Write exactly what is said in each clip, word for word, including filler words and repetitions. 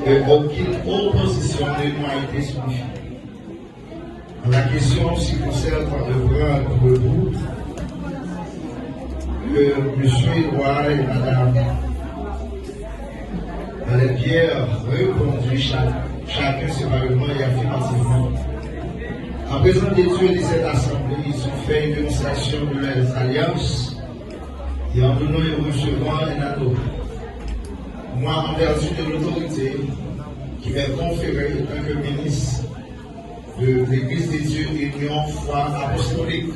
que aucune opposition ne m'a été soumise. La question se concerne le grand groupe que M. Édouard et Mme Alain Pierre répondent chaque, chacun séparément et affirmativement. En présence de Dieu et de cette assemblée, ils ont fait une démonstration de leurs alliances et en donnant et en recevant un anneau. Moi, en vertu de l'autorité qui m'est conférée en tant que ministre de l'Église de Dieu Union Foi Apostolique,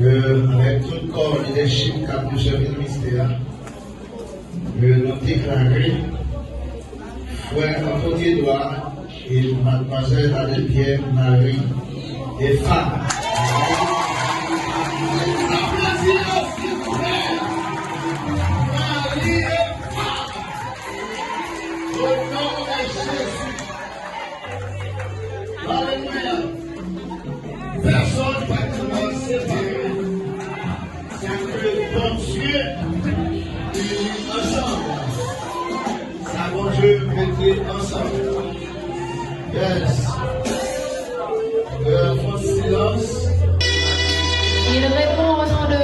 euh, avec tout corps leadership k ap desèvi ministè a, euh, nou deklare frè Anthony Édouard et mademoiselle Alain Pierre mari et femme. Aplodi, silvouplè! Mari et femme! Au nom de Jésus. Alelouya. Pèsonn pa t kapab separe sa ke Bondye ini ansanm. Sa Bondye mete ansanm. Yes. Euh, fon silans. Il répond au nom de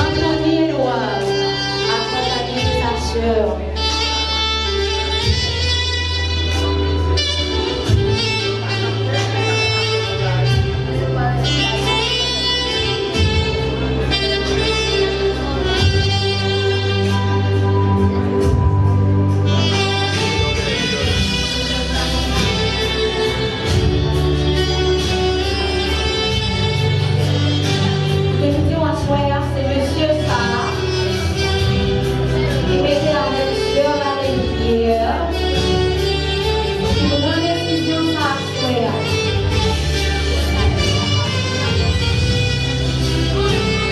Anthony Edouard, accompagné de sa sœur. Mwen di w aswè a, se mesye sa a ki mete avèk sè Valerie Pierre, ki pran desizyon sa a.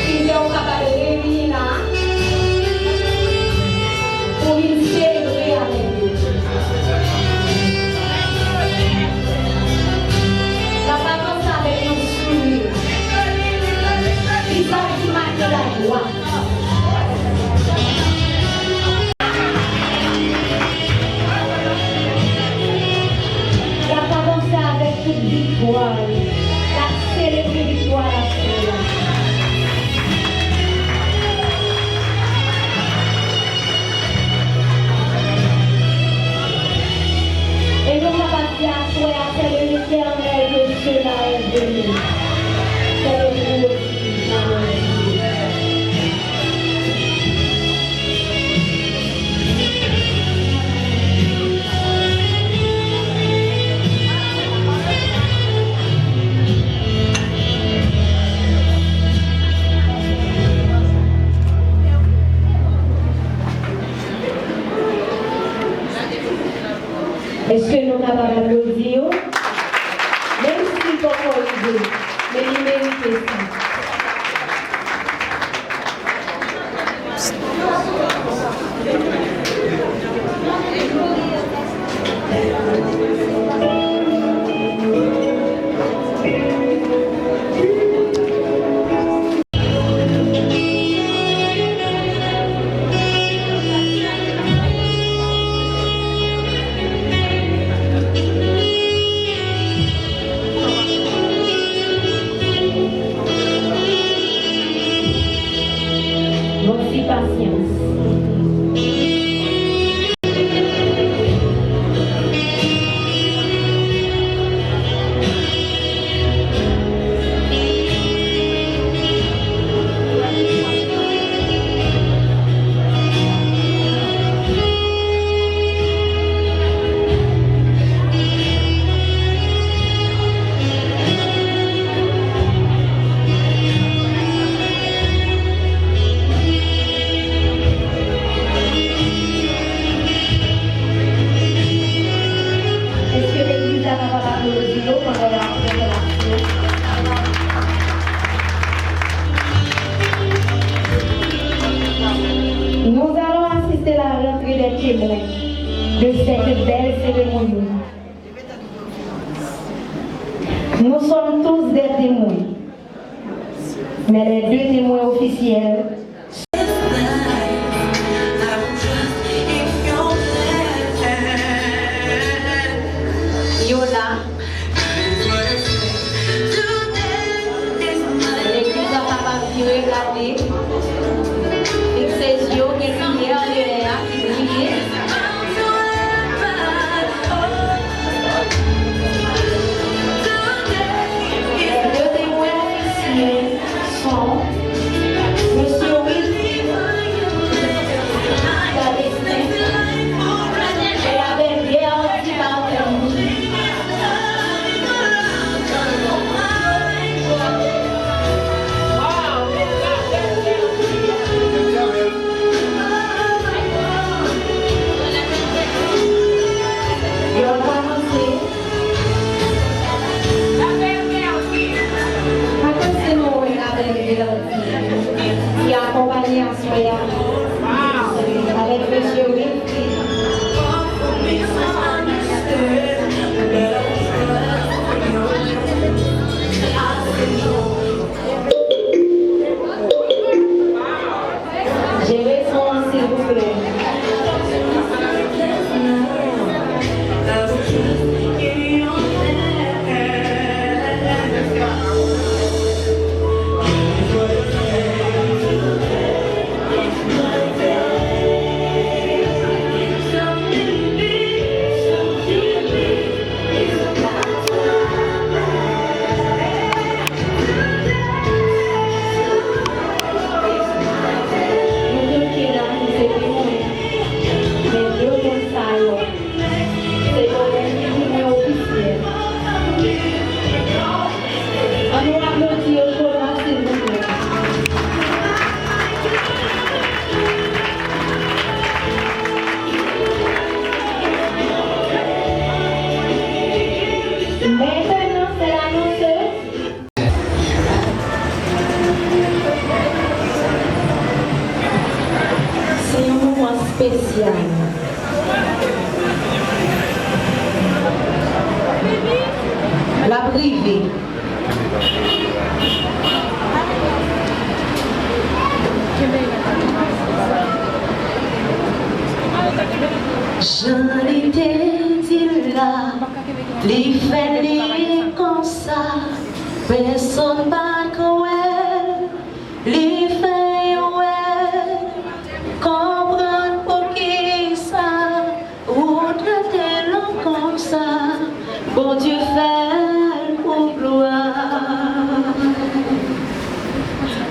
Ki fè w kapab reyini la pou vin selebre avèk yo. L ap avanse avèk yon souri, vizaj ki make lajwa. L ap avanse avèk tout viktwa l. L ap selebre viktwa l aswè a. E nou kapab di aswè a, c'est de l'Éternel que cela est venu. C'est le Dieu. Èske nou kapab aplodi yo? Menm si l poko rive, men li merite sa. Yon ti pasyans. Èske legliz la kapab aplodi yo pandan y ap fè plasyon? Nous allons assister la rentrée des témoins de cette belle cérémonie. Nous sommes tous des témoins, mais les deux témoins officiels. espesyal. L ap rive. Jan li te di l la, li fè li konsa, pèsonn pa kwè l, li fè yo wè l, konprann poukisa ou trete l konsa, Bondye fè l pou glwa.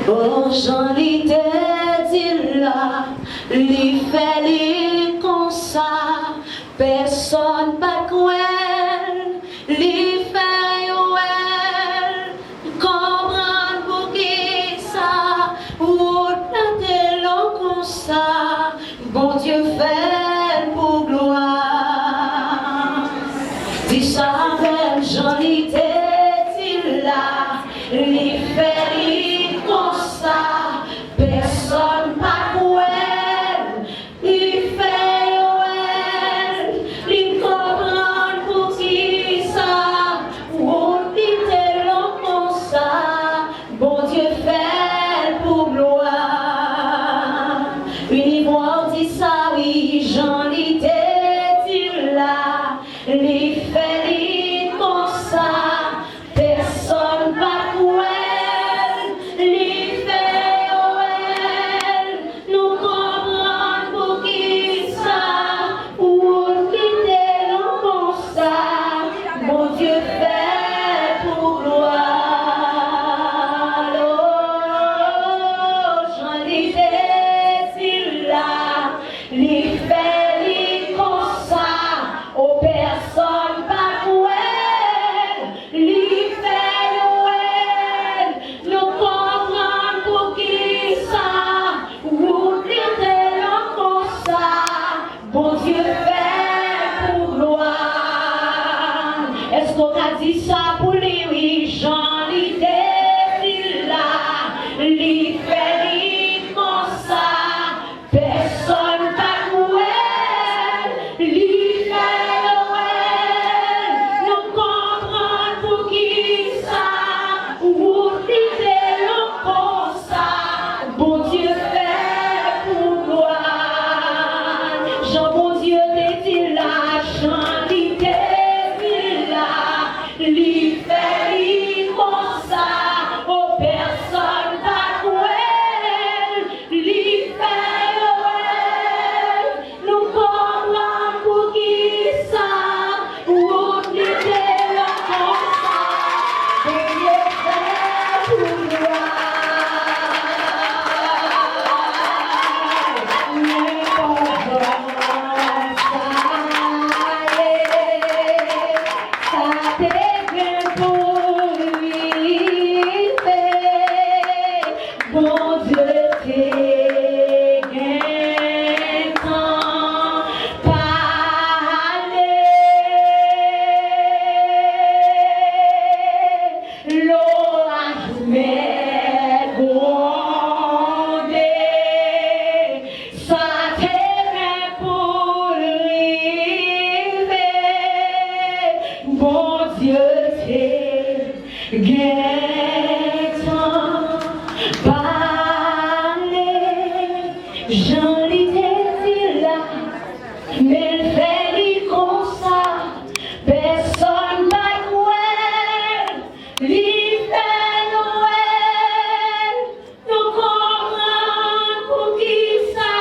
O, jan li te di l la, li fè li konsa, pèsonn pa t kwè l, li fè yo wè l, konprann poukisa ou trete l konsa, Bondye fè l pou glwa. Di sa avè m, jan li te di l la, li fè li konsa, pèsonn pa kwè l, li fè yo wè l, li konprann poukisa ou trete l konsa, Bondye fè l pou glwa. Inivwa w di sa wi, jan li te di l la, li fè li konsa, pèsonn pa kwè l, li fè yo wè l, nou konprann poukisa ou kite nou konsa, Bondye fè pou glwa l. O, jan li te di l la, li fè li konsa, o pèsonn pa kwè l, li fè yo wè l, nou konprann poukisa ou trete l konsa, Bondye fè pou glwa. Èske w ka di sa pou li, wi, jan li te di l la, li fè li konsa, pèsonn pa kwè l, li fè yo wè l, nou konprann poukisa ou kite l konsa, Bondye fè pou glwa. Jan Bondye te di l la, jan li te di l la, li fè li konsa, o pèsonn pa kwè l, li fè yo wè l, nou konprann poukisa ou kite l konsa, Bondye fè pou glwa. Nenpòt jan sa ye, sa te gen pou rive. Bondye te gentan pale, loraj mèt gwonde, sa te gen pou l rive, Bondye te gentan pale, jan li te di l la, men l fè li konsa, pèsonn pa t kwè l, li fè yo wè l, nou konprann poukisa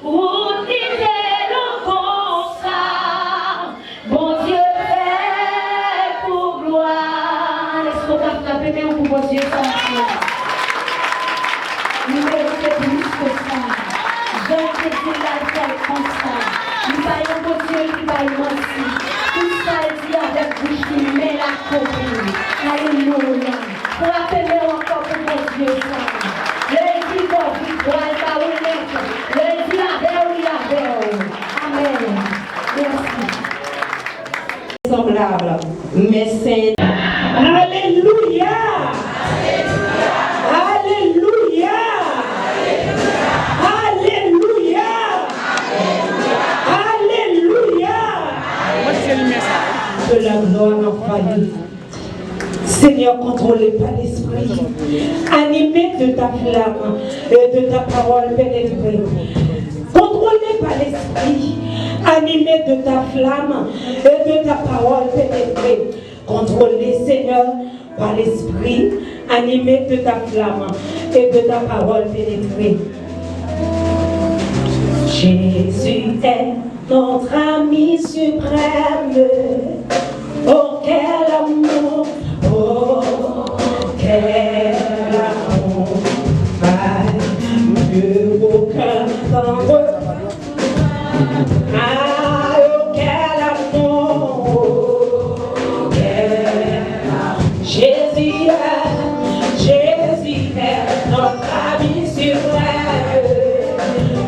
ou kite l konsa. Bondye fè pou glwa. Èske w ka frape men w pou Bondye sa? Li merite plis ke sa. Jan l te di l la, l fè l konsa. Li pa yon Bondye ki bay manti. Tout sa l di avèk bouch li, men l akonpli. Alelouya. Frape men w ankò pou Bondye sa. Lè l di fò viktwa l ba ou nèt. Lè l di avè w, li avè w. Amèn. Mèsi. Sanblab, men Senyè. Alelouya! Alelouya! Alelouya! Seigneur, contrôlé par l'Esprit, animé de ta flamme et de ta parole pénétrée. Contrôlé par l'Esprit, animé de ta flamme et de ta parole pénétrée. Contrôlé, Seigneur, par l'Esprit, animé de ta flamme et de ta parole pénétrée. Jésus est notre ami suprême. Oh, quel amour, oh, quel amour, ah, que aucun temps. Ah, oh, quel amour, quel amour. Jésus est, Jésus est notre ami suprême.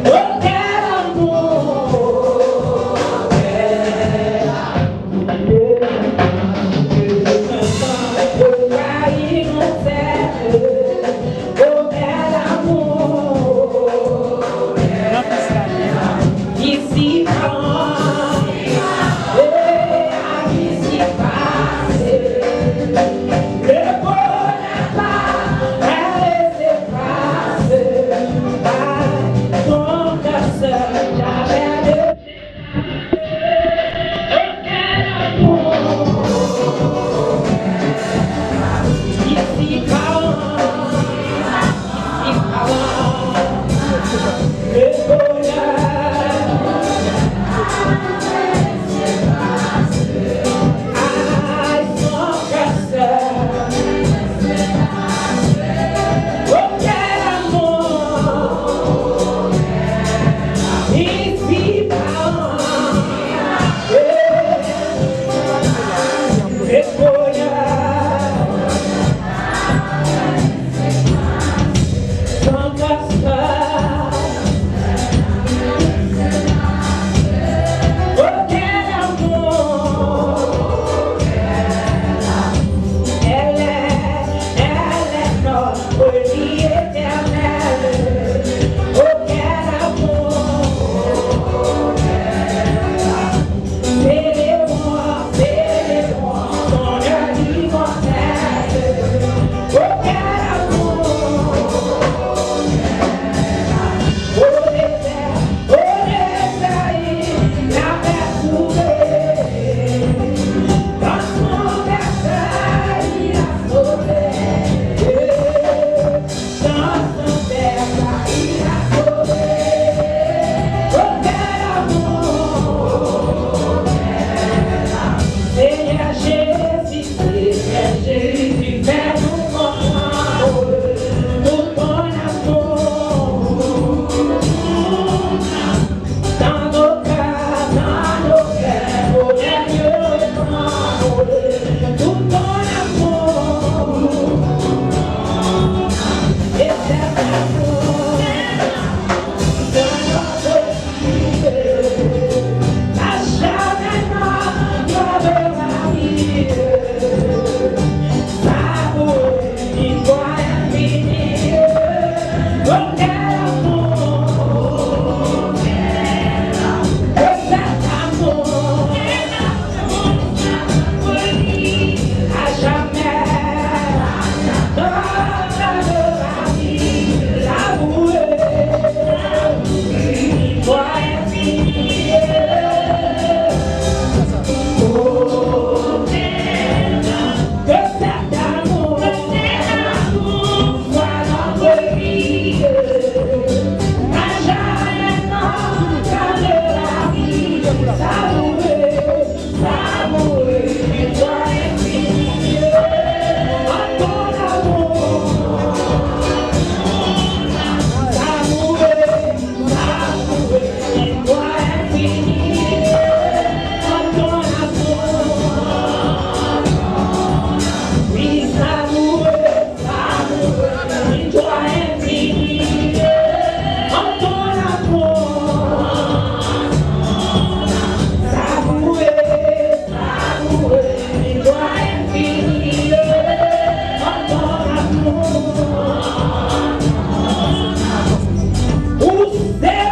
Oh, quel amour, quel amour. Ou se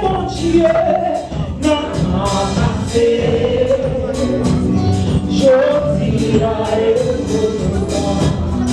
Bondye nan tan pase, jodi a e pou toutan.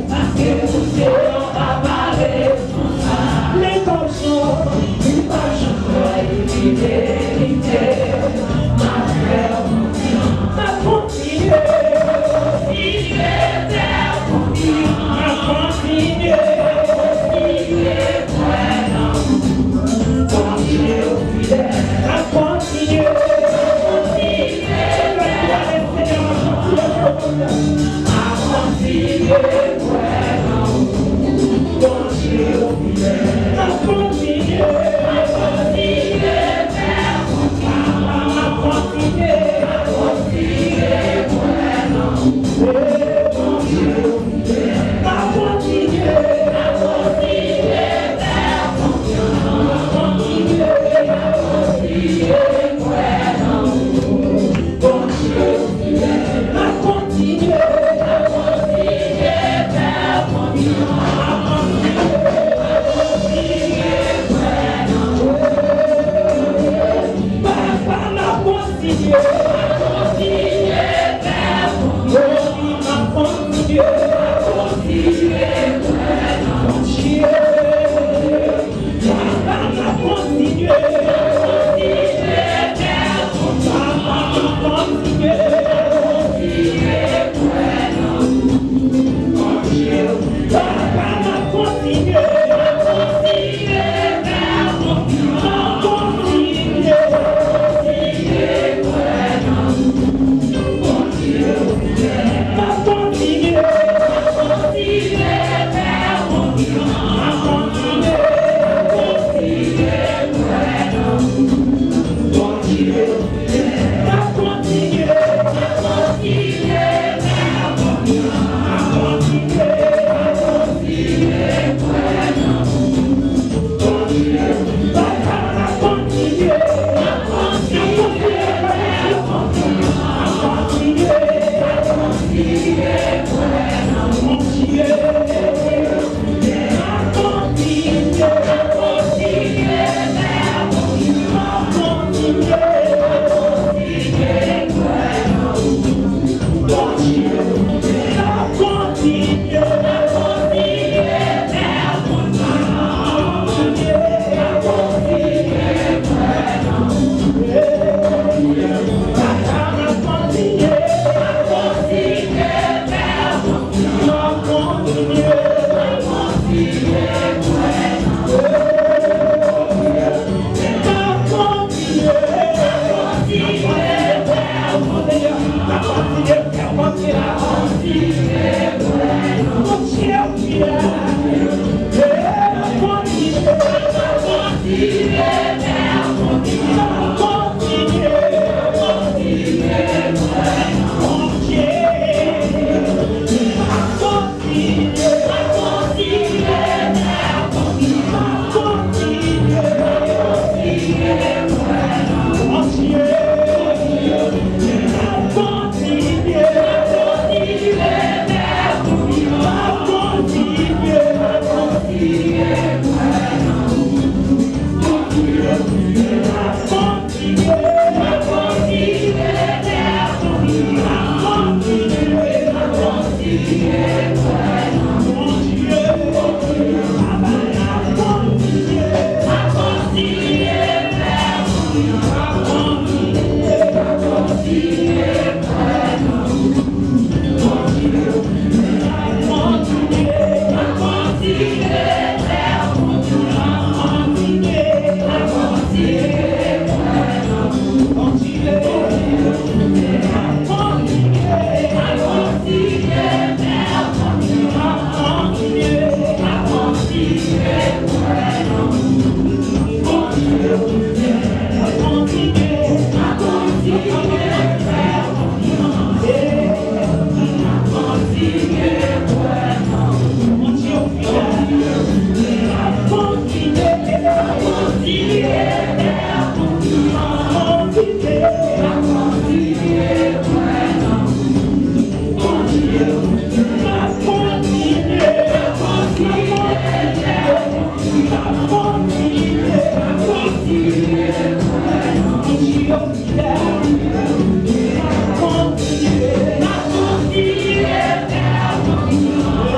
Paske Bondye an pa pale sou sa. Li p ap janm, li p ap janm fè li verite. M ap fè w konfyans. M ap kontinye. Kontinye fè w konfyans. M ap kontinye. Kontinye kwè nan Bondye ou fidèl. M ap kontinye. Kontinye. Kontinye.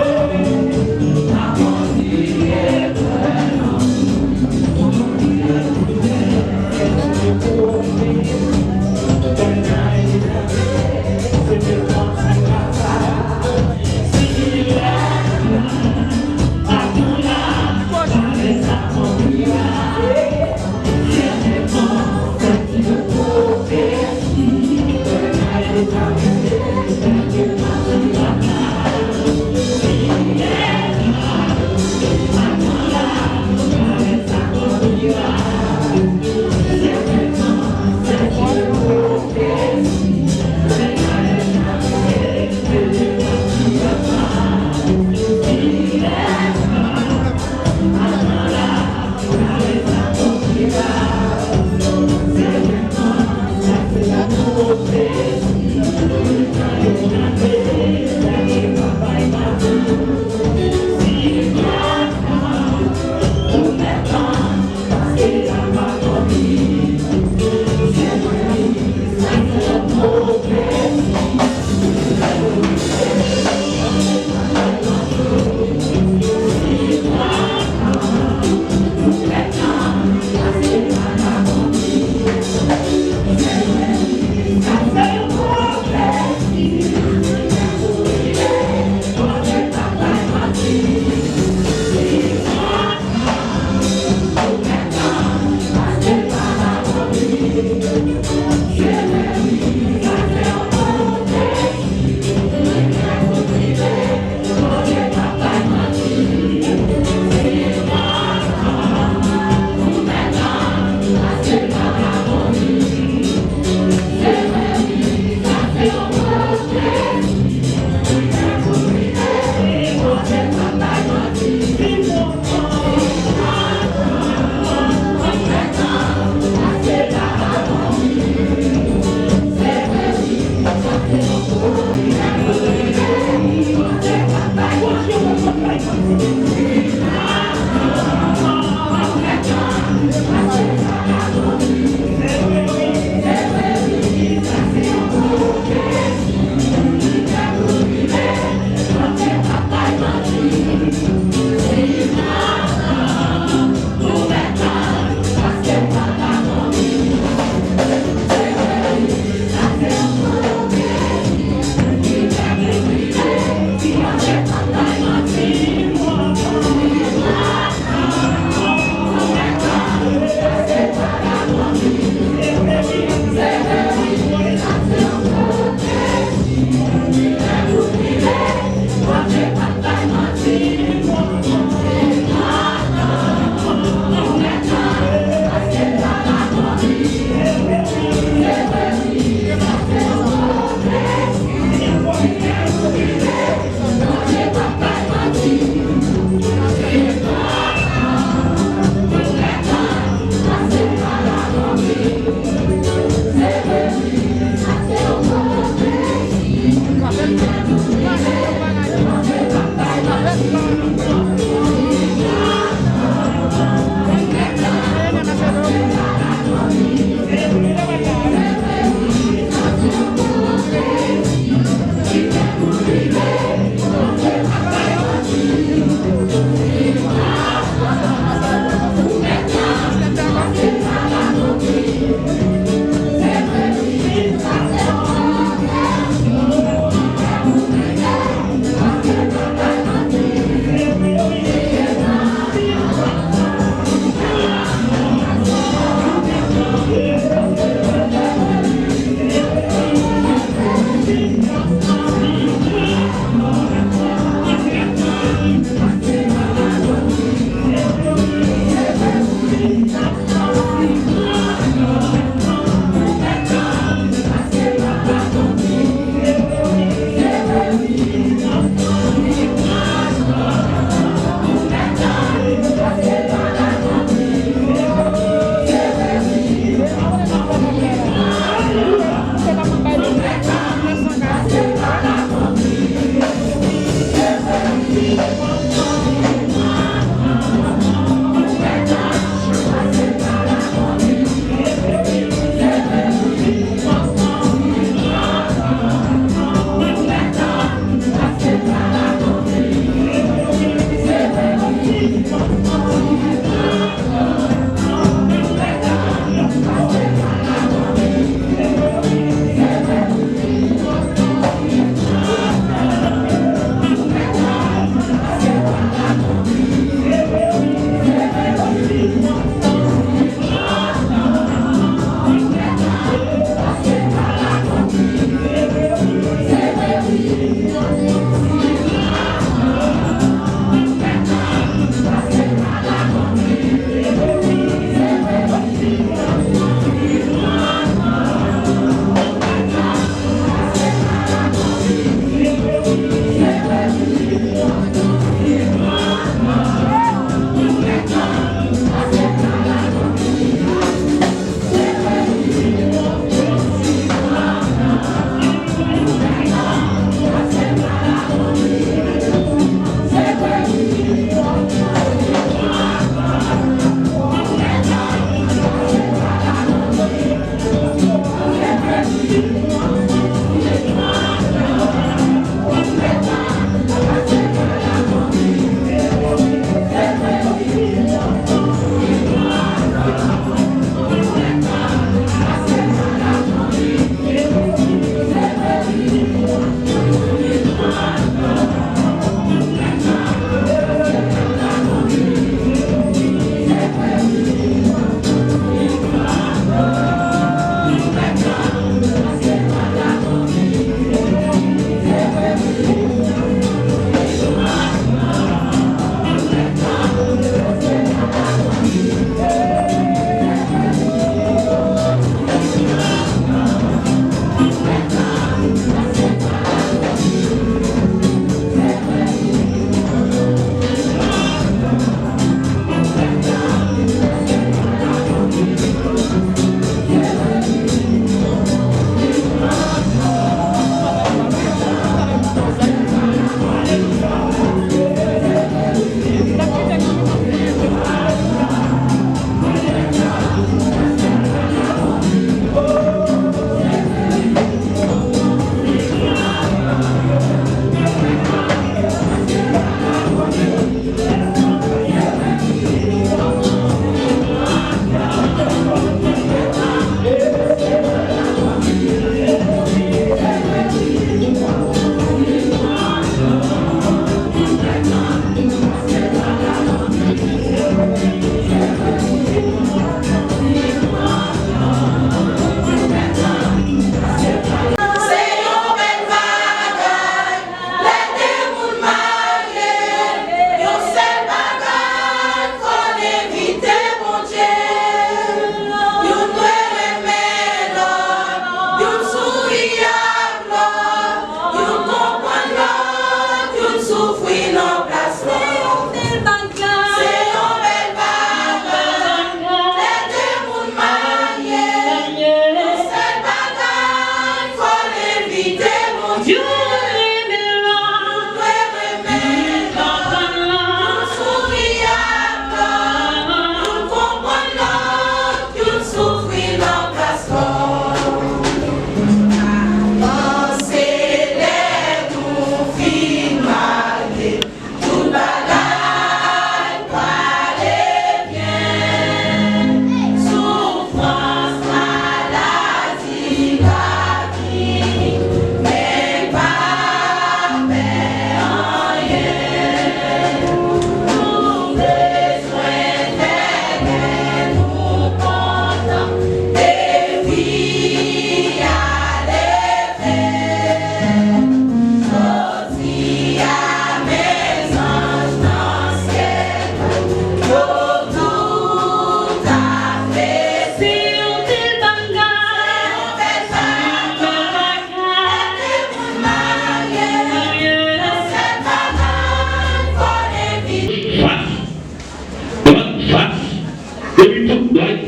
Epi tout dwat.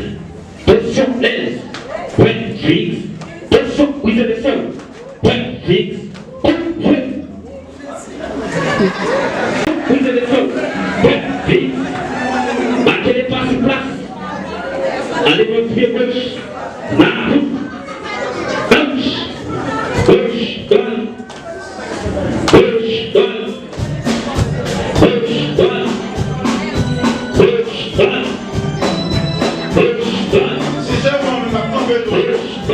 Pozisyon lèz. Pwen fiks. Pozisyon prizè de sòl. Pwen fiks. Kout pwen. Prizè de sòl. Pwen fiks. Make de pa sou plas. Ale mwen pye goch. Makout. Goch. Goch. Dwat. Goch, dwat. Goch, dwat. Goch, dwat. Goch,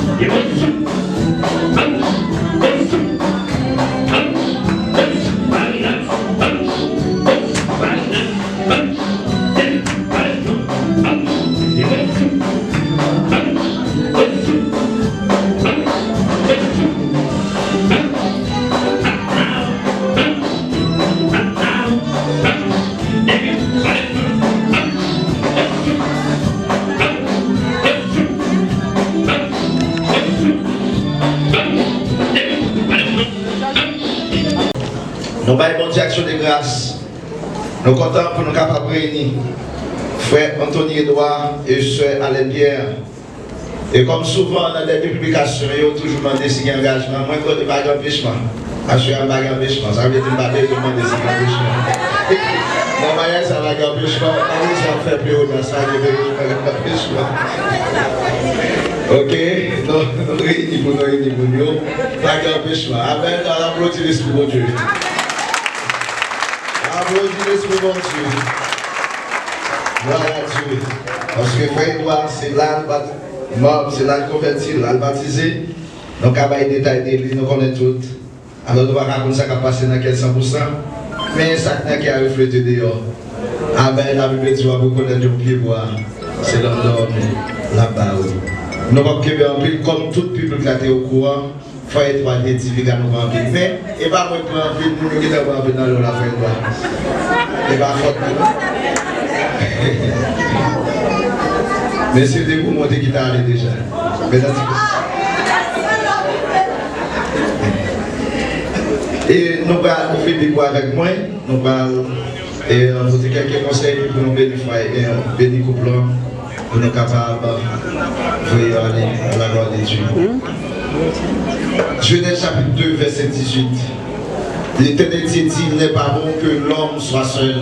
dwat. Goch, dwat. Goch, dwat. Goch, dwat. Goch, dwat. Nou bay Bondye aksyon de gras. Nou kontan pou nou kapab reyini frè Anthony Edouard e sè Alain Pierre. E kòm souvan nan dènye piblikasyon yo, toujou mande si gen angajman. Mwen konnen pa gen anpechman. Aswè a m pa gen anpechman. Sa vle di m pa bezwen mande si gen anpechman. Nan maryaj sa pa gen anpechman. Pa bezwen ap fè pleyonas, pa gen anpechman. Ok? Nou, nou reyini pou nou reyini moun yo. Pa gen anpechman. Amèn. Ann aplodi Lespri Bondye. Aplodi Lespri Bondye. Glwa a Dye. Paske frè Edouard, se la l bat-, mab, se la l konvèti, la l batize. Nou ka bay detay de li, nou konnen tout. Alò, nou pa ka konn sa k ap pase nan kè l san pou san. Men sa k nan kè a reflete deyò. Amèn. Labib di w ap rekonèt yon pyebwa. Se lòm dòmi l ap ba ou. Nou p ap kenbe anpil, kòm tout piblik la te okouran. Frè Edouard te di piga nou pran anpil. Men, e pa mwen k pran anpil, moun yo gentan pran anpil nan lè w la, frè Edouard. E pa fòt mwen, non. Men si te pou mwen, te gentan ale deja. Men nan ti. E nou pral, nou fini pou avèk mwen. Nou pral, e, pote kèlke konsèy pou nou beni fwa, e, beni koup lan, pou nou kapab voye yo ale à la gloire de Dieu. Genèse chapitre deux, verset dix-huit. L'Éternel Dieu dit, il n'est pas bon que l'homme soit seul.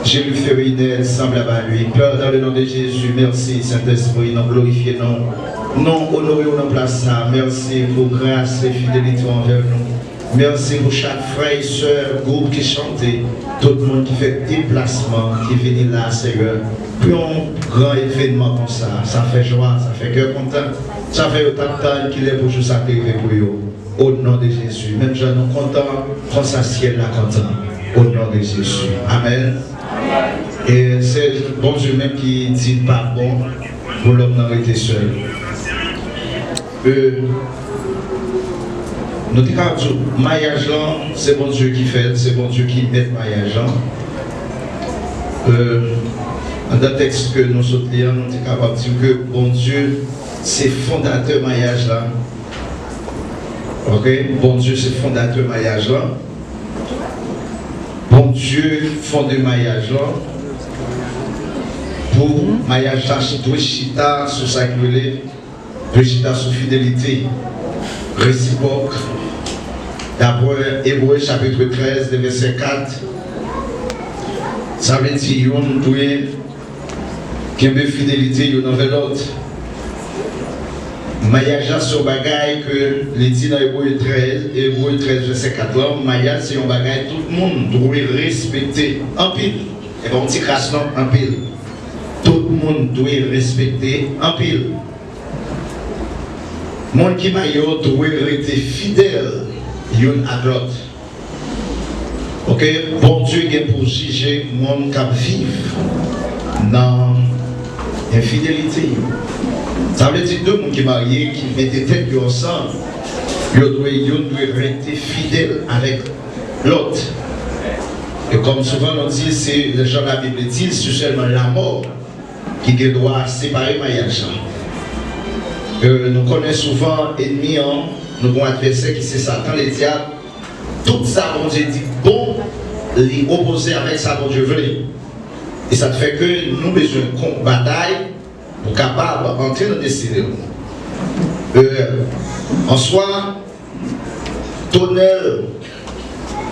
Je lui ferai une aide semblable à lui. Père, dans le nom de Jésus, merci, Saint-Esprit, nou glorifye non. Nou onore w nan plas sa. Mèsi pou gras e fidelite w anvè nou. Mèsi pou chak frè e sè gwoup ki chante, tout moun ki fè deplasman, ki vini la, Seyè, pou yon gran evènman konsa. Sa fè jwa, sa fè kè kontan, sa fè yo t ap tann kilè pou jou sa te rive pou yo. O non de Jezi, menm jan nou kontan, konsa syèl la kontan. O non de Jezi. Amèn. E se Bondye menm ki di l pa bon pou lòm nan rete sèl. E, nou te ka di w, maryaj lan, se Bondye ki fè l, se Bondye ki mèt maryaj lan. E, anndan tèks ke nou sot li an, nou te kapab di ke Bondye se fondatè maryaj la. Ok? Bondye se fondatè maryaj la. Bondye fonde maryaj la. Pou maryaj la dwe chita sou sa ki rele Dwe chita sou fidelite resipwòk. Daprè Ebre chapit trèz, vèsè kat, sa vle di youn dwe kenbe fidelite youn anvè lòt. Maryaj la se yon bagay ke li di nan Ebre trèz, Ebre trèz vèsè kat la, maryaj se yon bagay tout moun dwe respekte anpil. E pa yon ti kras non, anpil. Tout moun dwe respekte anpil. Moun ki marye yo dwe rete fidèl youn ak lòt. Ok, Bondye gen pou jije moun k ap viv nan enfidelite yo. Sa vle di de moun ki marye, ki mete tèt yo ansanm, yo dwe, youn dwe rete fidèl avèk lòt. E kòm souvan nou di, se, jan Labib di, se sèlman lanmò ki gen dwa separe maryaj lan. Euh, nou konnen souvan enmi an, nou gen yon advèsè ki se Satan, le dyab. Tout sa Bondye di bon, li opoze avèk sa Bondye vle. E sa k fè ke nou bezwen kon batay pou kapab antre nan destine nou. Euh, an swa, tonèl,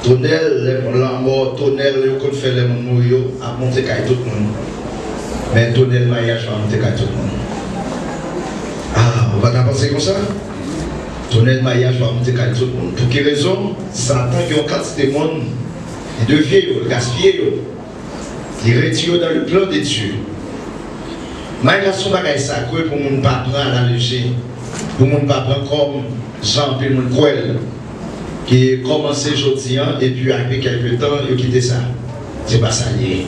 tonèl, lè lanmò, tonèl yo konn fè lè moun mouri yo ap monte kay tout moun. Men tonèl maryaj pa monte kay tout moun. Ah, ou pa ta panse konsa? Tonèl maryaj pa monte kay tout moun. Pou ki rezon? Satan gen yon kantite moun, li devye yo, li gaspiye yo. Li retire yo dans le plan de Dieu. Maryaj se yon bagay sakre pou moun pa pran a la lejè, pou moun pa pran kòm jan anpil moun kwè l, ki kòmanse jodi an epi apre kèlke tan yo kite sa. Se pa sa l ye.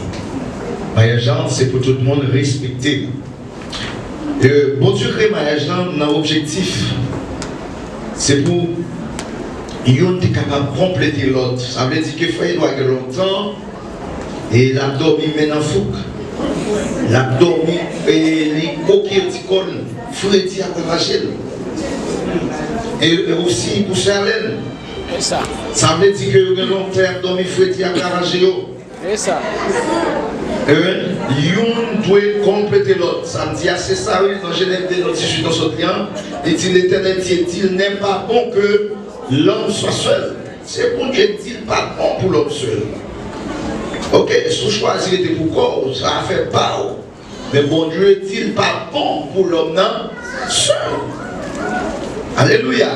Maryaj lan se pou tout moun respekte l. E, Bondye kreye maryaj lan nan objektif, se pou youn te kapab konplete lòt. Sa vle di ke frè Edwa gen lontan e l ap dòmi men nan fouk. L ap dòmi, e li koke ti kò l, fredi ap ravaje l. E, e osi pou sè Alèn. Sa vle di ke yo gen lontan y ap dòmi, fredi ap ravaje yo. E sa. Amen. Youn dwe konplete lòt. Sa m di a, se sa, wi, nan Jenèz de, nan dizuit, nan sot li an, li di, Letènèl Dye di, Il n'est pas bon que l'homme soit seul. Se Bondye k di l pa bon pou lòm sèl. Oke, si w chwazi rete pou kò w, sa afè pa w. Men Bondye di l pa bon pou lòm nan sèl. Alelouya.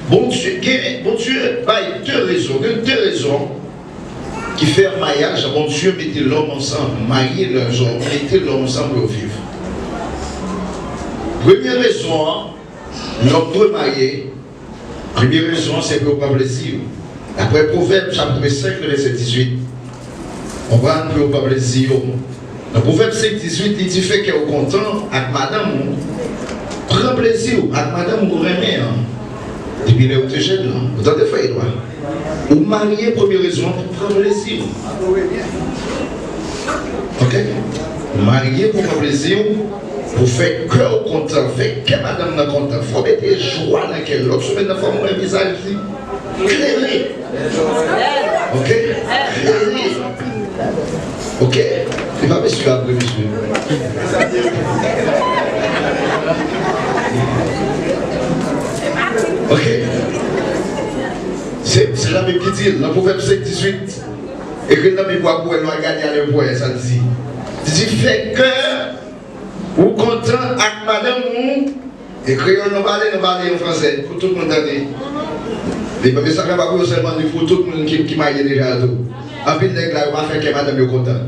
Bondye gen, Bondye bay de rezon, gen de rezon ki fè maryaj, Bondye mete lòm ansanm, marié les hommes, mete lòm ansanm pou yo viv. Premye rezon an, lòm dwe marye, premye rezon an se pou yo pran plezi yo. Daprè Pwovèb chapit senk, vèsè dizuit, konprann, pou yo pran plezi yo. Nan Pwovèb senk dizuit, li di, fè kè w kontan ak madanm ou, pran plezi w ak madanm ou renmen an, depi lè ou te jèn lan. Ou tande, frè Edwa? Ou marye, premye rezon an, pou pran plezi w. Oke? Ou marye pou pran plezi w, pou fè kè w kontan, fè kè madanm nan kontan. Fò w mete jwa nan kè l. Lòt sou met nan fanm ou wè vizaj li klere. Oke? Klere. Oke? Se pa mesye apre mesye. Oke? Se, se Labib ki di l, nan Pwovèb senk dizuit. Ekri l nan Bib ou ap wè, lè w al gade a lè w wè sa l di. Li di, fè kè ou kontan ak madanm ou. E kreyòl nou pale, nou pale an fransè, pou tout moun tande. Li pa, mesaj la pa pou yo sèlman, li pou tout moun ki, ki marye deja a tou. Anpil nèg la, yo pa fè kè madanm yo kontan.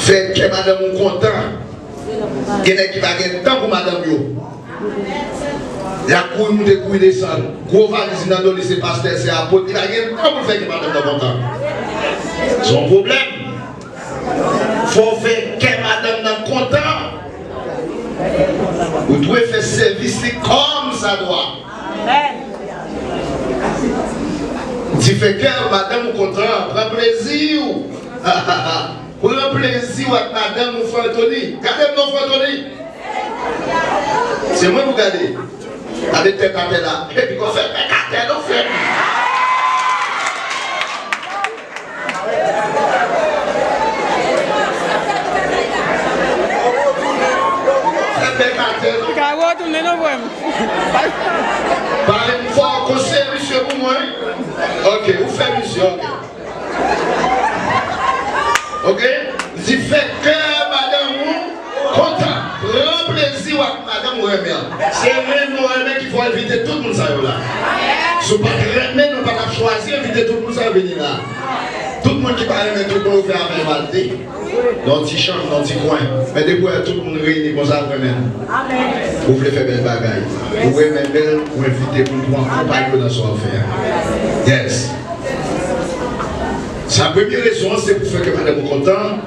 Fè kè madanm ou kontan. Gen nèg ki pa gen tan pou madanm yo. Y ap kouri moute, kouri desann. Gwo valiz li nan do li, se pastè, se apot. Li pa gen tan pou l fè kè madanm nan kontan. Se yon pwoblèm. Fò w fè kè madanm nan kontan. Ou dwe fè sèvis li kòmsadwa. Di fè kè madanm ou kontan, pran plezi w. Pran plezi w ak madanm ou, frè Tony. Gade m non, frè Tony. Se mwen pou gade. Gade tèt atè la. Epi kon fè bèk atè non, frè. Fè bèk atè non. Li ka retounen non, frè m. Pale m fò, konseye misye pou mwen. Oke, ou fè misye, oke. Oke? Li di fè kè madanm ou kontan. Pran plezi w ak madanm ou renmen an. Se renmen w renmen ki fè w envite tout moun sa yo la. Si w pa t renmen, nou pa t ap chwazi envite tout moun sa yo vini la. Tout moun ki pa renmen tout moun, ou fè avè yo al de. Nan ti chanm, nan ti kwen. Men depi w wè tout moun reyini konsa, ou renmen. Ou vle fè bèl bagay. Ou renmen bèl, ou envite moun pou akonpanye w nan sa w ap fè a. Yes. Sa premye rezon an, se pou fè kè madanm ou kontan.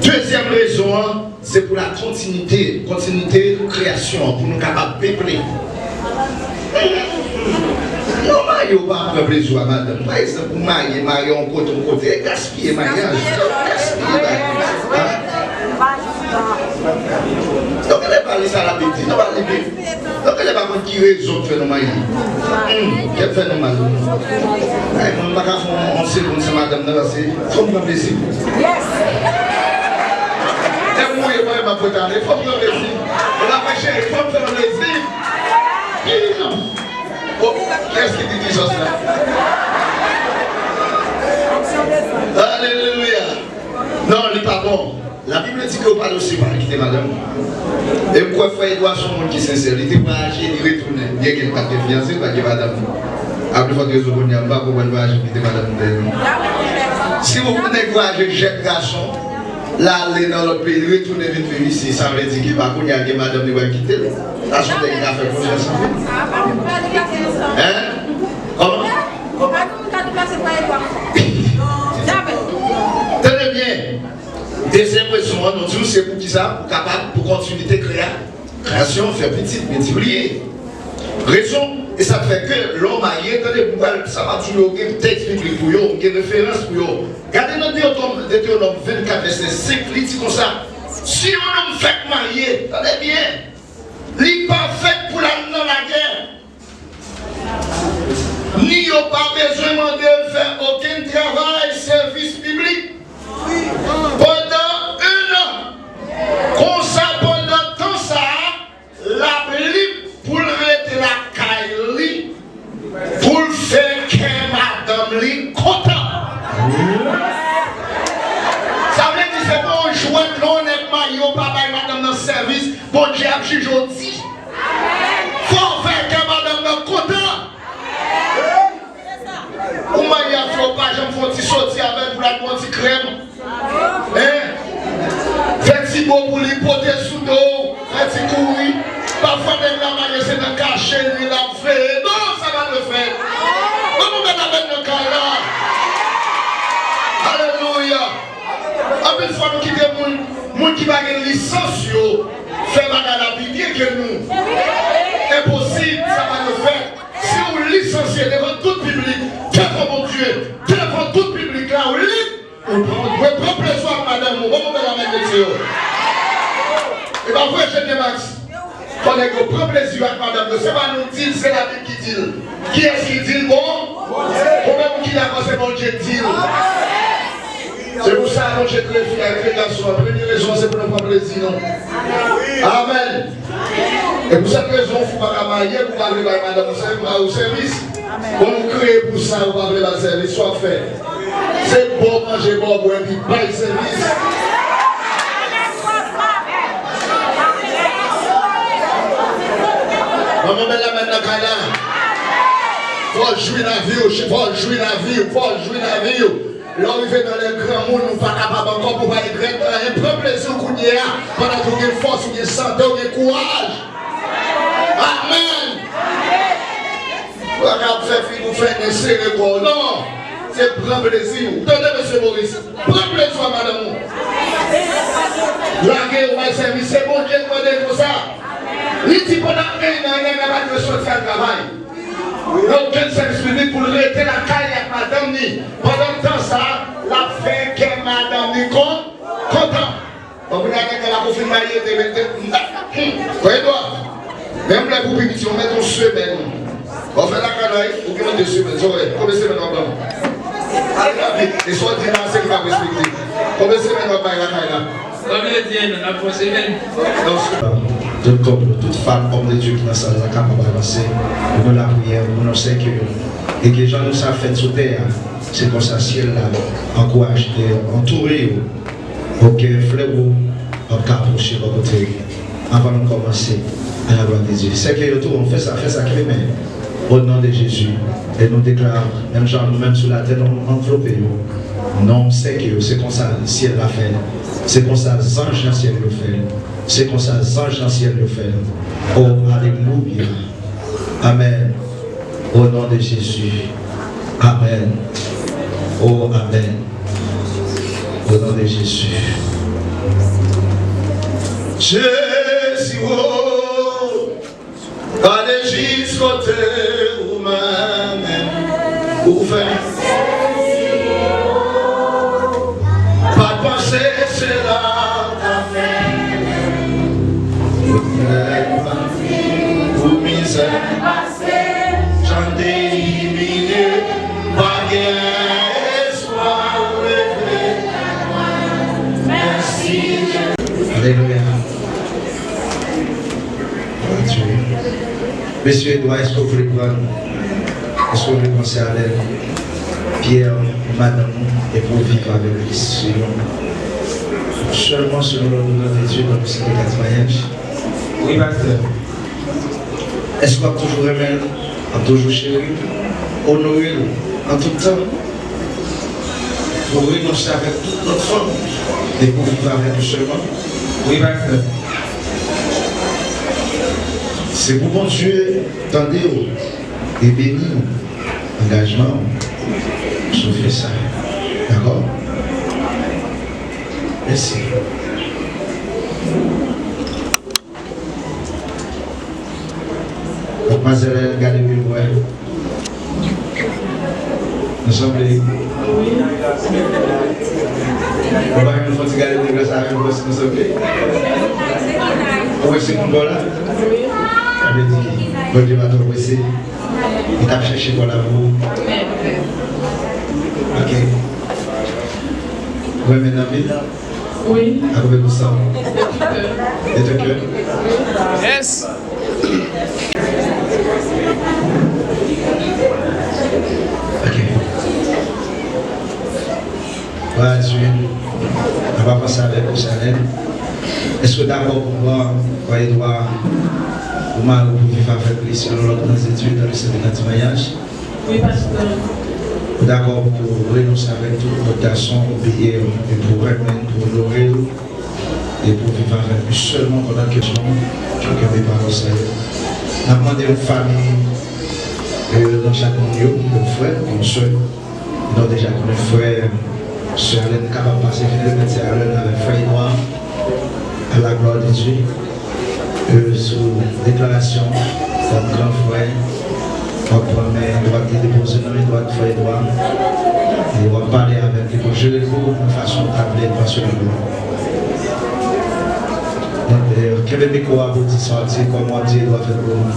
Dezyèm rezon an, se pou la kontinite, kontinite kreyasyon an, pou nou kapab peple. Non, marye ou pa pran plezi w a madanm. Pa egzanp, ou marye, marye yon kote, yon kote, e gaspiye maryaj. Gaspiye bagay. Hein? Donk, lè pale sa la, di, non, Donk, lè pa konn ki rezon k fè nou manje. Hmm, kè fè nou mal. Ay, mwen, m pa ka fè yon, yon segonn san madanm nan, paske fò m pran plezi. Lè m mouye, mwen, m ap retale, fò m pran plezi. E la, mwen, cheri, fò m fè yon plezi. Ki jan? Oh, kiyès ki di Jizòs la? Alelouya! Non, li pa bon. Labib di ke w pa dwe separe, kite madanm ou. E m kwè frè Edouard se yon moun ki sensè. Li te vwayaje, li retounen. Byenke li pa t gen fiyanse, li pa t gen madanm li. A pli fòt rezon kounye a, m pa konprann vwayaje pou kite madanm li dèyè non. Si w nèg vwayaje jèn gason, l ale nan lòt peyi, li retounen vin viv isi, sa vle di ke pa kounye a gen madanm li pral kite l. Sa se yon nèg ki ka fè konfyans anpil. Hein? Kòman? Tande byen. Dezyèm rezon an, nou di w se pou kisa? Pou kapab, pou kontinite kreya-, kreyasyon, fè pitit, miltipliye. Rezon, e sa k fè ke lè w marye, tande, m pral, sa m ap di w yo, gen tèks biblik pou yo, gen referans pou yo. Gade nan Detewonòm, Detewonòm vennkat, vèsè senk, li di konsa, si yon nonm fèk marye, tande byen, li pa fèt pou l al nan lagè. Ni yo pa bezwen mande l fè okenn travay sèvis piblik pandan en an. Konsa, pandan tan sa a, l ap lib pou l rete lakay li, pou l fè kè madanm li kontan. Sa vle di se pa yon jwèt, lè yon nèg marye, w pa bay madanm nan sèvis, Bondye ap jije w di. Fò w fè kè madanm nan kontan. Ou marye avè l, ou pa janm fè yon ti soti avè l pou l al pran yon ti krèm. Hein? Fè ti bo pou li, pote sou do w, fè ti kouri. Pafwa nèg la marye se nan kache li l ap veye. Non, sa pa dwe fèt. Ban m yon bèl amèn nan kay la. Alelouya. Anpil fwa nou kite moun, moun ki pa gen lisans yo fè bagay la pi byen ke nou. Enposib, sa pa dwe fèt. Si w lisansye devan tout piblik, devan Bondye, devan tout piblik la, w lib, ou pran, ou dwe pran plezi w ak madanm ou. Ban m yon bèl amèn, mesye yo. E pa vre, Jene Max? Fò nèg yo pran plezi yo ak madanm yo. Se pa nou di l, se Labib ki di l. Kiyès ki di l? Bon, bon, menm ki dakò, se Bondye k di l. Se pou sa Bondye kreye fi ak kreye gason an. Premye rezon an, se pou nou pran plezi nou. Amèn. E pou sèt rezon, fi pa ka marye pou pa vle bay madanm ou sèvis, mari w sèvis. Bon, nou kreye pou sa, ou pa vle ba l sèvis, sa w ap fè? Se ba w manje, ba w bwè, epi bay sèvis. Manman bèl la mèt nan kay la. Fò w jwi lavi w, fò w jwi lavi w, fò w jwi lavi w. Lè w rive nan lè granmoun, ou pa kapab ankò pou w pa regrèt anyen. Pran plezi w kounye a, pandan ke w gen fòs, ou gen sante, ou gen kouraj. Amèn. Ou pa ka ap fè figi w fennen, sere kò w. Non. Se pran plezi w. Tande, mesye Moris. Pran plezi w ak madanm ou. Lage yo bay sèvis. Se Bondye k mande l konsa. Li di pandan en an, nèg la pa dwe soti al travay nan okenn sèvis piblik, pou l rete lakay li ak madanm li. Pandan tan sa a, l ap fè kè madanm li kon-, kontan. Bon, kounye a nèg la poko fin marye, te mete, hmm, frè Edouard, menm lè pou pi piti, ou mete yon semèn. Bon, fè lakay la, wi, ou gen de semèn, sa w wè, konbyen semèn w ap ban m? Ale rapid, e sa w di la, se li k ap respekte. Konbyen semèn w ap bay lakay la? Kòm yo di, n ap fè semèn. Tout kòb nou, tout fanm, òm de Dye ki nan sal la kapab avanse pou nou lapriyè, pou nou sèke yo. E ke jan nou sa fèt sou tè a, se konsa syèl la ankouraje, antoure yo. Pou ke flè ou ap ka apwoche bò kote yo. Anvan nou kòmanse, à la gloire de Dieu. Sèke yo tou, fè sa, fè sa, ki renmen. Au nom de Jésus. E nou deklare, menm jan nou menm sou latè, nou anvlope yo. Non, sèke yo, se konsa syèl la fè. Se konsa zanj nan syèl yo fè. Se konsa zanj nan syèl yo fè. Oh, alelouya. Amèn. Au nom de Jésus. Amèn. Oh, amèn. Au nom de Jésus. Jezi, oh, ale jis kote ou menm ou fè. Pa t panse se la w ta fè. Alelouya. Glwa a Dye. Mesye Edwa, èske w vle pran, èske w vle pran Sè Alèn, Pyè, madanm ou, epi w viv avèk li selon, sèlman selon lòdonans de Dye, nan yon sèten kat maryaj? Wi, pastè. Èske w ap toujou renmen l, w ap toujou cheri l, onore l an tout tan? Pou w renonse avèk tout lòt fanm e pou w viv avèk li sèlman? Wi, pastè. Se pou Bondye tande w e beni w, angajman w, si w fè sa. Dakò? Mèsi. Madmwazèl, gade byen pou wè. Nou sanble. Ou pa renmen fè yon ti gade byen sa avè m, nou sanble. Ou wè se moun pa w la? Sa vle di, Bondye pa twò prese. Li t ap chèche pa w la pou ou. Ok. Ou renmen l anpil? Wi. Ak konbyen pousan? De tout kè. De tout kè? Yes. Ok. Glwa a Dye. N ap avanse avèk ou, Sè Alèn. Èske w dakò pou pran Frè Edwa pou mari w, pou viv avèk li selon lòdonans de Dye dans le sacrement du mariage? Wi, pastè. Ou dakò pou renonse avèk tout lòt gason, obeyi l, e pou renmen l, pou onore l, e pou viv avèk li sèlman pandan ke nou kenbe pawòl sa yo? N ap mande yon fanmi, e, nan chak moun yo, yon frè, yon sè. Nou deja konnen frè, sè Alèn kapab pase vin remèt sè Alèn avèk frè Edwa. À la gloire de Dieu. E, sou deklarasyon, kòm gran frè, w ap pran men dwat li, depoze nan men dwat frè Edwa. E w ap pale avèk li pou jere l pou ou nan fason w ta vle l pasyone pou ou. Donk, e, kenbe mikwo a pou di sa w ap di, kòman w ap di Edwa fè l pou ou.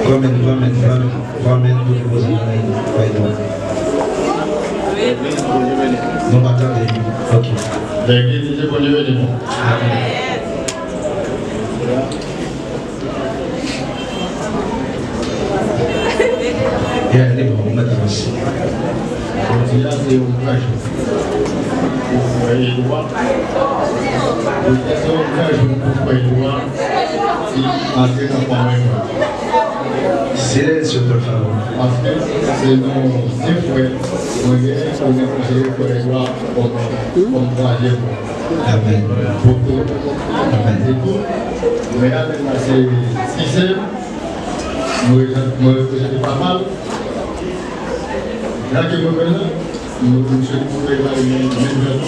Pran men, pran men, pran men. Pran men pou depoze nan men Biden. Nou pa tande. Ok. Legliz di Bondye beni nou. Amen. Yeah, li bon, ou mèt avanse. Jodi a, se yon gran jou pou frè Edwa. Jodi a, se yon gran jou pou frè Edwa ki antre nan kòmandman. Silencio, por favor. Paske se yon se frè mwen genyen, mwen konsidere frè Edwa kòm, kòm twazyèm. Amen. Poto. Amen. Se tou. Mwen a menm la se siksè. Mwen reprezante, mwen reprezante papa l. Lage mwen menm la, mwen, mwen swete pou l ale menm, menm jan.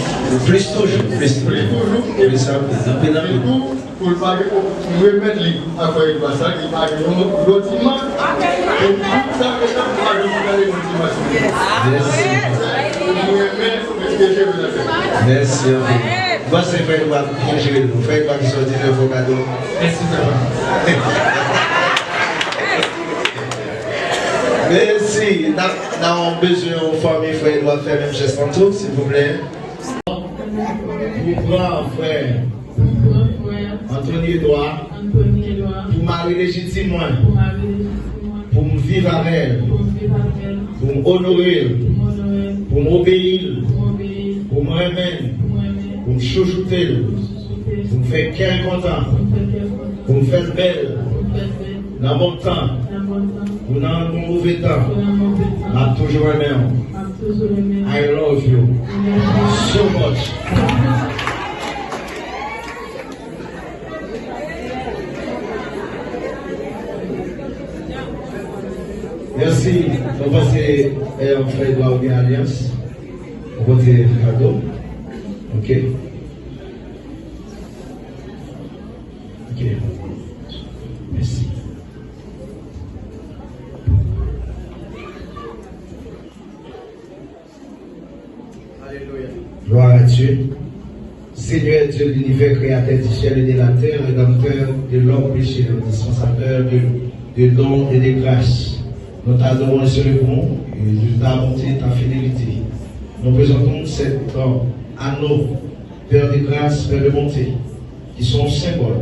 Plis toujou, plis toujou. Plis toujou. Plis anpil, anpil, anpil. Se tou, pou l pa gen, pou m remèt li a frè Edwa sa, ki pa gen yon lòt imaj. Pou tout sa ke sa, pa gen yon lòt imaj. Mèsi. Pou mwen menm, Mèsi anpil. M panse frè nou ap byen jere nou. Frè nou ap sòti nan fò gade. Mèsi, frè. Mèsi. N ap, n ap bezwen yon fanmi frè nou ap fè menm jès lan tou, silvouplè. Nou pran frè Anthony Edouard. Anthony Edouard. Pou mari lejitim mwen. Pou mari lejitim mwen. Pou m viv avè l. Pou m viv avè l. Pou m onore l. Pou m onore l. Pou m obeyi l. Pou m obeyi l. Pou m renmen l. Pou m renmen l. Pou m chouchoute l. Pou m chouchoute l. Pou m fè kè l kontan. Pou m fè kè l kontan. Pou m fè l bèl. Pou m fè l bèl. Nan bon tan. Nan bon tan. Ou nan move tan. Ou nan move tan. M ap toujou renmen w. M ap toujou renmen w. I love you. I love you so much. Mèsi. Mwen panse, eh, frè Edouard ou gen alyans. Ou pote kado. Ok. Ok. Mèsi. Alléluia. Gloire à Dieu. Seigneur Dieu de l'univers, créateur du ciel et de la terre, rédempteur de l'homme pécheur, dispensateur de, de dons et de grâces. Nous t'adorons et célébrons, et de ta bonté, ta fidélité. Nous présentons cet, euh, anneau Père de grâce, Père de bonté, ki se yon senbòl,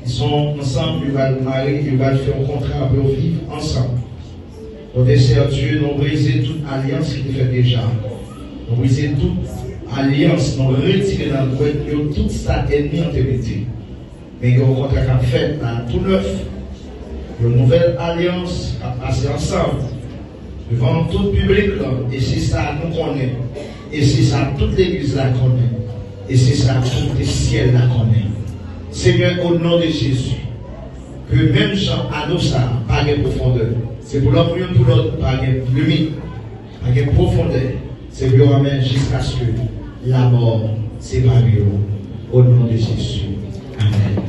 ki se yon ansanm, yo pral mare, yo pral fè yon kontra pou yo viv ansanm. Pwofesè Dye, nou brize tout alyans ki te fèt deja. Nou brize tout alyans, nou retire nan dwèt yo tout sa ènmi an te mete. Men gen yon kontra k ap fèt la, tou nèf. Yon nouvèl alyans k ap pase ansanm devan tout piblik lan, e se sa nou konnen, e se sa tout legliz la konnen, e se sa tout syèl la konnen. Senyè, o non de Jezi, ke menm jan ado sa a pa gen pwofondè, se pou lòm youn pou lòt pa gen limit, pa gen pwofondè, se pou yo anmen jiskaske lamò separe yo. O non de Jezi. Amèn.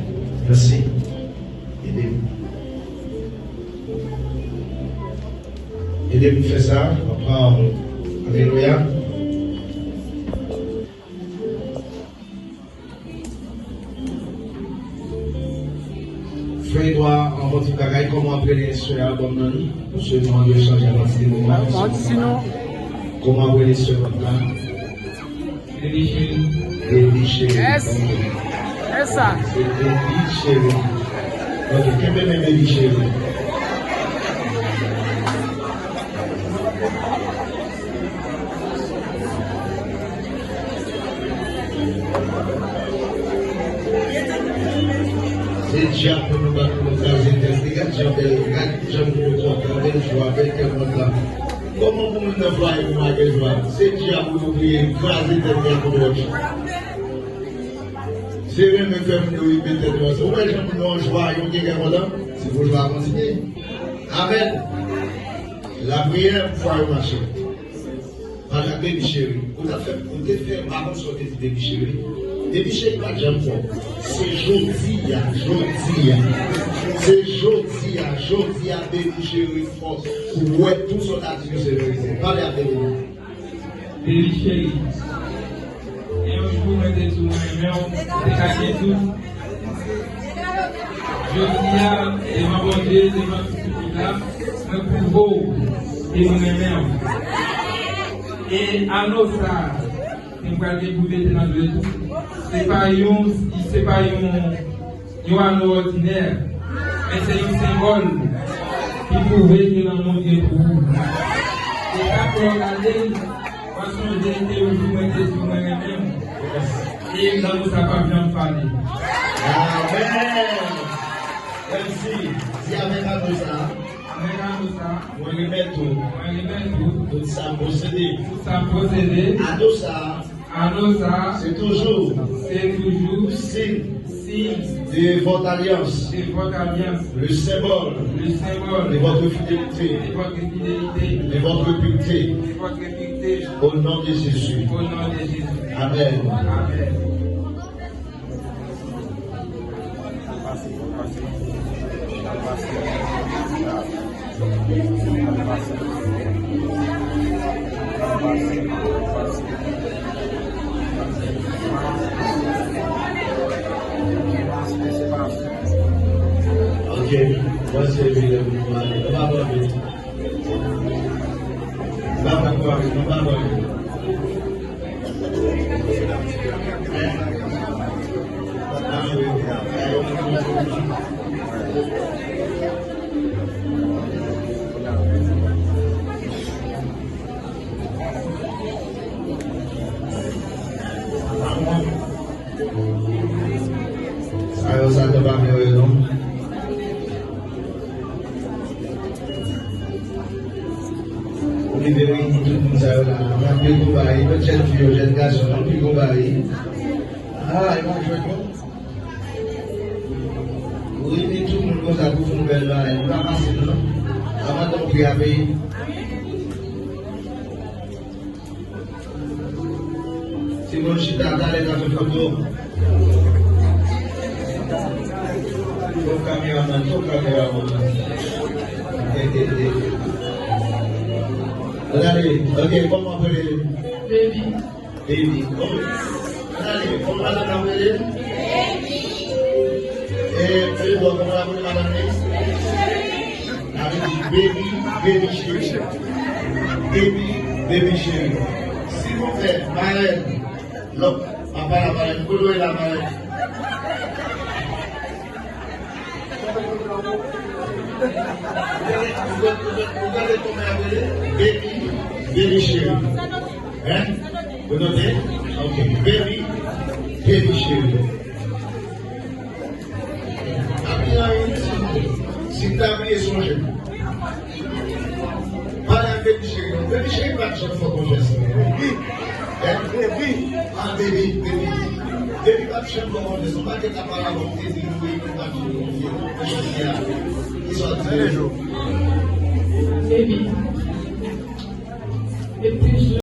Mèsi. Ede m. Ede m fè sa. Papa, alelouya. Frè Edwa, anvan tout bagay, kòman w ap rele sè a, ban m nan li? Paske nou anvi chanje apati de moman. Yon ti non. Kòman w ap rele sè a? Baby Cheri. Baby Cheri. Yes. Ok. Yes, sir. Se Baby Cheri. Ok, kenbe men Baby Cheri. Se dyab pou nou bat pou nou kraze tèt li. Gad jan bèl, gad jan moun yo kontan, bèl jwa, bèl kè kontan. Kòman pou moun nan fwaye pou pa gen jwa? Se dyab pou nou kriye, kraze tèt li ak yon wòch. Se renmen fè moun yo rive tèt yo ansanm. Ou wè jan moun yo an jwa, yo gen kè kontan? Se pou jwa a kontinye. Amèn. Lapriyè pou fwaye mache. Pale ak Baby Cheri. Ou t ap fè, ou te fè, m pa konn sa w te di Baby Cheri. Baby Cheri pa t janm fò. Se jodi a, jodi a. Se jodi a, jodi a, Baby Cheri fò. Ou wè tou sa w ta di yo se verite. Pale ak Baby. Baby Cheri. Gen yon jou mwen te di w mwen renmen w, ou te kache tout. Jodi a, devan Bondye, devan tout piblik la, mwen pwouve w ke mwen renmen w. E anlo sa a, ke m pral gen pou mete nan dwèt ou, se pa yon, se pa yon, yon anlo òdinè, men se yon senbòl ki pwouve ke lanmou gen pou ou. E chak lè w gade l, w a sonje ke yon jou mwen te di w mwen renmen w. E lanmou sa p ap janm fane. Amèn. Mèsi. Di amèn a tou sa. Amèn a tou sa. Mwen remèt ou. Mwen remèt ou. Tout sa m posede. Tout sa m posede. Ado sa. Ado sa. Se toujou. Se toujou. Siy. Siy. De votre alliance. De votre alliance. Le symbole. Le symbole. De votre fidélité. De votre fidélité. De votre pureté. De votre pureté. Au nom de Jésus. Au nom de Jésus. Amèn. Amèn. Ok, mwen se William Mali. Nou pa pran vit. Nou pa pran vit, nou pa pran vit. Sa yo, sa yo pa mwen yo non. Ou rive reyini tout moun sa yo la. Anpil konpayi, lòt jèn fi yo, jèn gason, anpil konpayi. Ah, yo pa jwèt non. Ou reyini tout moun konsa pou fè yon bèl bagay. Nou pa pase non. Avan tan w peye. Timoun chita, talè n a fè foto. Fò kameraman, fò kameraman. Ann ale, ok, kòman w ap rele? Baby. Baby. Ok. Ann ale, kòman madanm nan ap rele? Baby. E, e, bon, kòman l ap rele madanm li? Baby. Sa vle di baby, baby cheri. Baby, baby cheri. Silvouplè, marèn, lòt, Pale, pale, kote w ye la, pale. Ou gade kòman y ap rele? Baby, baby cheri. Hein? Ou note? Ok. Baby, baby cheri. Pa gen anyen, si, si m ta bliye, sonje m. Pale ak Baby Cheri non. Baby Cheri pa t janm fè konfyans nan mwen. Hein? Baby. Ah, Baby, Baby. Baby pa t janm fè konfyans. Yon pakèt aparan bon, te di nou, Baby pa t janm konfye. Jodi a, li sòti. Baby. Epi, je-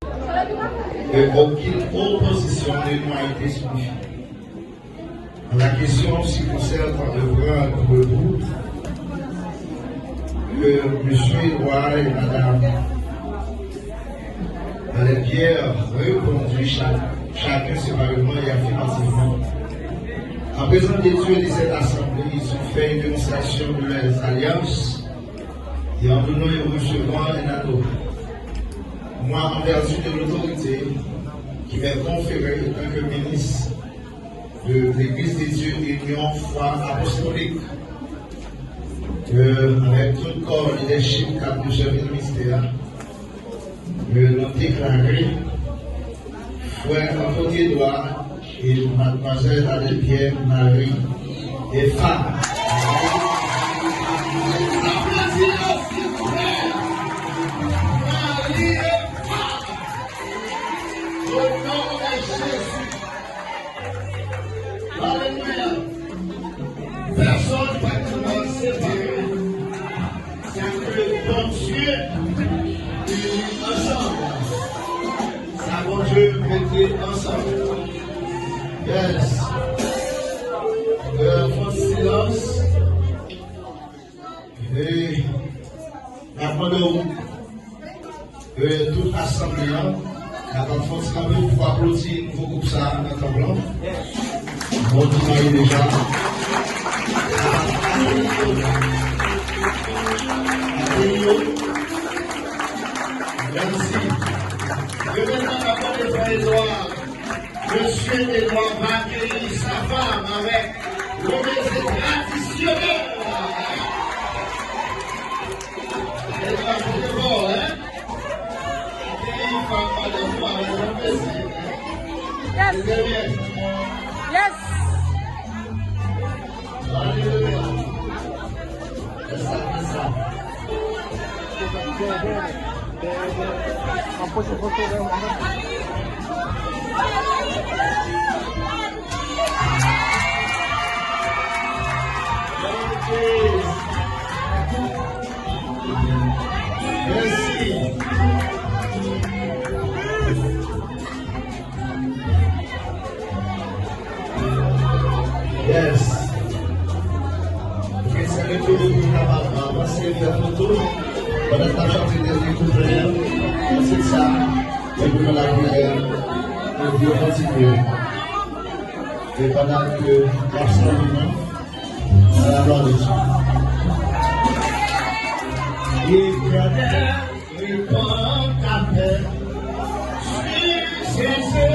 Et aucune opposition ne m'a été soumise. La question se concerne le grand retour que M. Edouard et Mme Alain Pierre répondit chaque, chacun séparément et affirmativement. En présence de Dieu et de cette assemblée, ils ont fait une démonstration de leurs alliances et en donnant et en recevant un anneau. Moi, en vertu de l'autorité qui m'est conférée en tant que ministre de l'Église de Dieu Union Foi Apostolique, euh, avec tout corps leadership, cadre de service ministère, euh, nou deklare frè Anthony Edouard et mademoiselle Alain Pierre mari et femme. Aplodi yo, silvouplè. Mari et femme. Au nom de Jésus. Alelouya. Pèsonn pa t kapab separe sa ke Bondye ini ansanm. Sa Bondye mete ansanm. Yes. Euh, fè silans. E n ap mande w, e, tout asanble a, n ap fè yon ti kanpe pou aplodi nouvo gwoup sa a nan tanp lan. Bon travay deja. Mèsi. E mentnan, n ap mande frè Edouard. Mesye Edouard va akeyi sa fanm avèk yon beze tradisyonèl. Edouard, se te bon, hein? Akeyi fanm madanm ou avèk yon beze, hein? Yes. Se te byen. Yes. Alelouya. Fè sa, fè sa. Mèsi. Yes. Ok, sè Leto, nou kapab avanse fè foto. Pandan n ap chante dènye kouplè a, se sa, epi nou lapriyè, epi nou kontinye. E pandan ke n ap sèvi nou, a la glwa de Dye. E gade, repann ka fè, swiv Jezi.